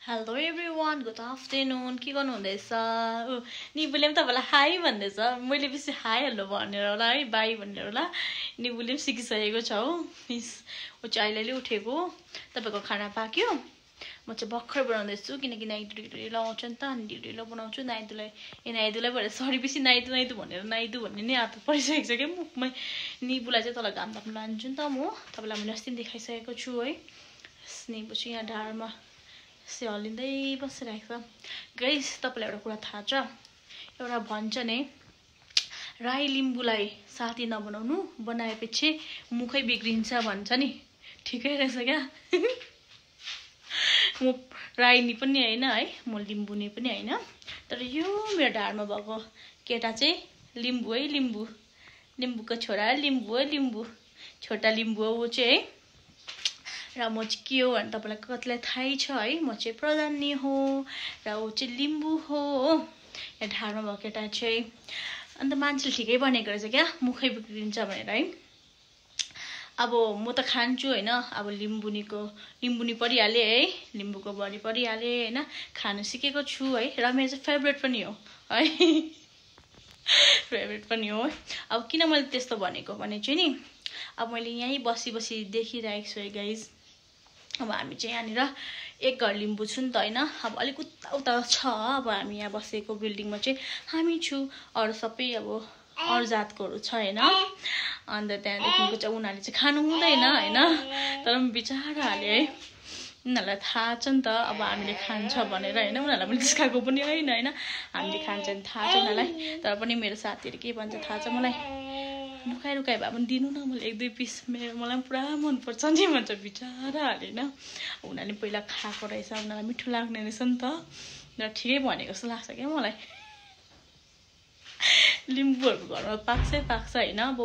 Hello everyone, good afternoon. के गर्नु हुँदैछ? निबुले पनि तपाईँलाई हाई भन्दैछ। मैले बेसी हाई हेलो भनेर होला है, बाई भनेर होला। निबुले पनि सिकिसकेको छ हो। मिस ऊ चाहिँ अहिले उठेको। तपाईँको खाना पाक्यो? म चाहिँ भर्खर बनाउँदैछु किनकि नाइदु लगाउँछ नि त। अनि ढिलो बनाउँछु नाइदुलाई भएर सरी बेसी नाइदु भनेर नाइदु भन्ने नै आदत परिसकेको छ क्या मुखमै। निबुलाई चाहिँ तल घाम ताप्नु लान्छु नि त म। तपाईँलाई मैले अस्ति देखाइसकेको छु है। निबु चाहिँ यहाँ ढाडमा से हल्लिँदै बसिरहेको छ। गाइस, तपाईँलाई एउटा कुरा थाहा छ? एउटा भन्छ नि, राई लिम्बूलाई साथी नबनाउनु, बनाएपछि मुखै बिग्रिन्छ भन्छ नि। ठिकै रहेछ क्या। म राईनी पनि होइन है, म लिम्बुनी पनि होइन। तर यो मेरो ढाडमा भएको केटा चाहिँ लिम्बू है, लिम्बू। लिम्बूको छोरा लिम्बू है, लिम्बू। छोटा लिम्बू हो ऊ चाहिँ है। र म चाहिँ के हो भने तपाईँलाई कतिलाई थाहै छ है, म चाहिँ प्रधानी हो र ऊ चाहिँ लिम्बू हो। यहाँ ढाडमा भएको केटा चाहिँ अन्त मान्छेले ठिकै भनेको रहेछ क्या, मुखै बिग्रिन्छ भनेर है। अब म त खान्छु होइन। अब लिम्बुनी परिहालेँ है, लिम्बूको बडी परिहालेँ होइन। खानु सिकेको छु है र मेरो चाहिँ फेभरेट पनि हो है। फेभरेट पनि हो है। अब किन मैले त्यस्तो भनेको भने चाहिँ नि, अब मैले यहीँ बसी देखिरहेको छु है गाइज। अब हामी चाहिँ यहाँनिर एक घर लिम्बू छु नि त होइन। अब अलिक उता छ। अब हामी यहाँ बसेको बिल्डिङमा चाहिँ हामी छु, अरू सबै अब अरू जातकोहरू छ होइन। अन्त त्यहाँदेखिको चाहिँ उनीहरूले चाहिँ खानु हुँदैन होइन। तर पनि बिचाराहरूले है, उनीहरूलाई थाहा छ नि त अब हामीले खान्छ भनेर होइन। उनीहरूलाई पनि जिस्काएको पनि होइन। हामीले खान्छ भने थाहा छ उनीहरूलाई। तर पनि मेरो साथीहरू के भन्छ थाहा छ मलाई, रुकाइ भए पनि दिनु न, मैले 1-2 पिस मलाई पनि पुरा मनपर्छ नि भन्छ बिचाराहरूले होइन। उनीहरूले पहिला खाएको रहेछ, उनीहरूलाई मिठो लाग्ने रहेछ नि त। र ठिकै भनेको जस्तो लाग्छ क्या मलाई। लिम्बूहरूको घरमा पाक्छ होइन। अब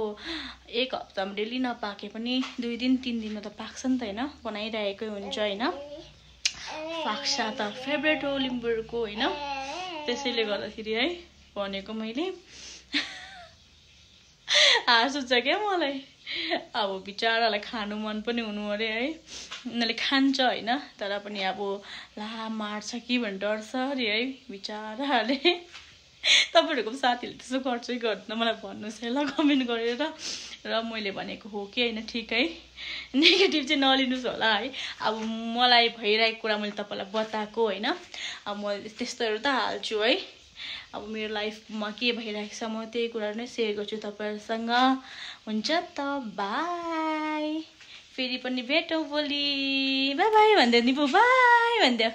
1 हप्तामा डेली नपाके पनि 2 दिन 3 दिनमा त पाक्छ नि त होइन। बनाइरहेकै हुन्छ होइन। पाक्छ त फेभरेट हो लिम्बूहरूको होइन। त्यसैले गर्दाखेरि है भनेको मैले। हाँस उठ्छ क्या मलाई। अब बिचारालाई खानु मन पनि हुनु अरे है। उनीहरूले खान्छ होइन, तर पनि अब ला मार्छ कि भन्ने डर छ अरे है बिचाराहरूले। तपाईँहरूको साथीहरूले त्यसो गर्छ कि गर्दैन मलाई भन्नुहोस् है ल, कमेन्ट गरेर। र मैले भनेको हो कि होइन ठिक है, नेगेटिभ चाहिँ नलिनुहोस् होला है। अब मलाई भइरहेको कुरा मैले तपाईँलाई बताएको होइन। अब म त्यस्तोहरू त हाल्छु है। अब मेरो लाइफमा के भइरहेको छ म त्यही कुराहरू नै सेयर गर्छु तपाईँहरूसँग। हुन्छ त, बाई। फेरि पनि भेटौँ भोलि। बाई बाई भनिदियो निबु, बाई भनिदियो।